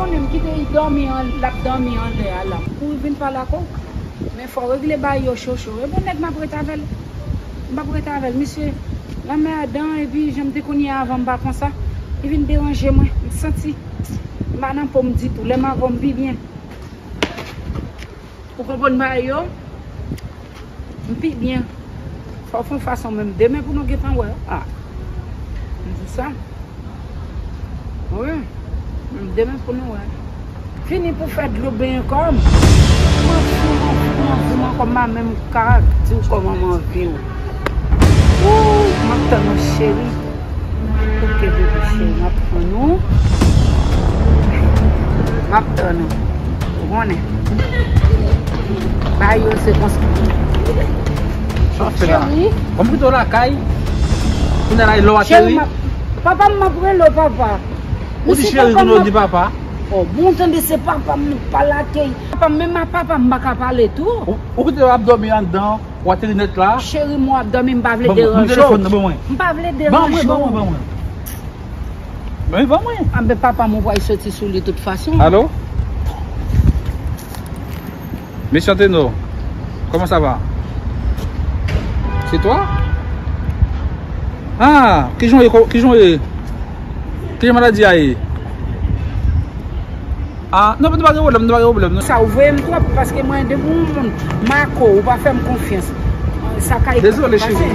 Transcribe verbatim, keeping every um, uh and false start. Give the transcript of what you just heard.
Konnen m kite li dòmi an, l ap dòmi anlè a la. Pou vin pale ak ou. Men fò w regle bagay yo chocho. E bon nèg m ap ret avè l. M p ap ret avè l. Misye, lanmèdan, epi jan m te konn ye avan, m pa konsa. Li vin deranje mwen. M santi m pa nan po m ditou. Lè m avè w, m pi byen. Ou konprann bagay yo? M pi byen. Fò w fè yon fason menm demen pou nou gentan wè. Ah. M di sa. Wi. Menm demen pou nou wè. Fini pou fè dlo benyen kò m. M anvi, m anvi, m anvi, m anvi, m anvi, m pa menm ka di w kòman m anvi w. Wouy, m ap tann ou, cheri. Ok, bebe cheri, m ap tann ou. M ap tann ou. Ou konnen. Bagay yo se konsa. Sa w ap fè la? Cheri. Ban m kite w lakay. Kounye a la, e lè w ateri. Cheri, m ap, papa, m ap rele w, papa. Ou di cheri, kounye a w di papa. Oh, bon, tande, se papa m, m pa lakay. Papa m, menm a papa m, m pa ka pale tou. Ou, ou kite w ap dòmi anndan. W ateri nèt la. Cheri, mwen ap dòmi, m pa vle deranje w. Ban mwen telefòn nan, ban mwen. M pa vle deranje w. Ban mwen, ban mwen, ban mwen. Ban mwen, ban mwen. Anben papa m, ou pral soti sou li tout fason. Allô? Monsieur Antenor, comment ça va? C'est toi? Ah, kijan w ye, kijan w ye? Kijan maladi a ye? Ah, non, nou pa gen pwoblèm, nou pa gen pwoblèm, non. Sa, ou voye m twòp, paske mwen, depi yon moun mako, ou pa fè m konfyans. Sa ka... Dezole, cheri.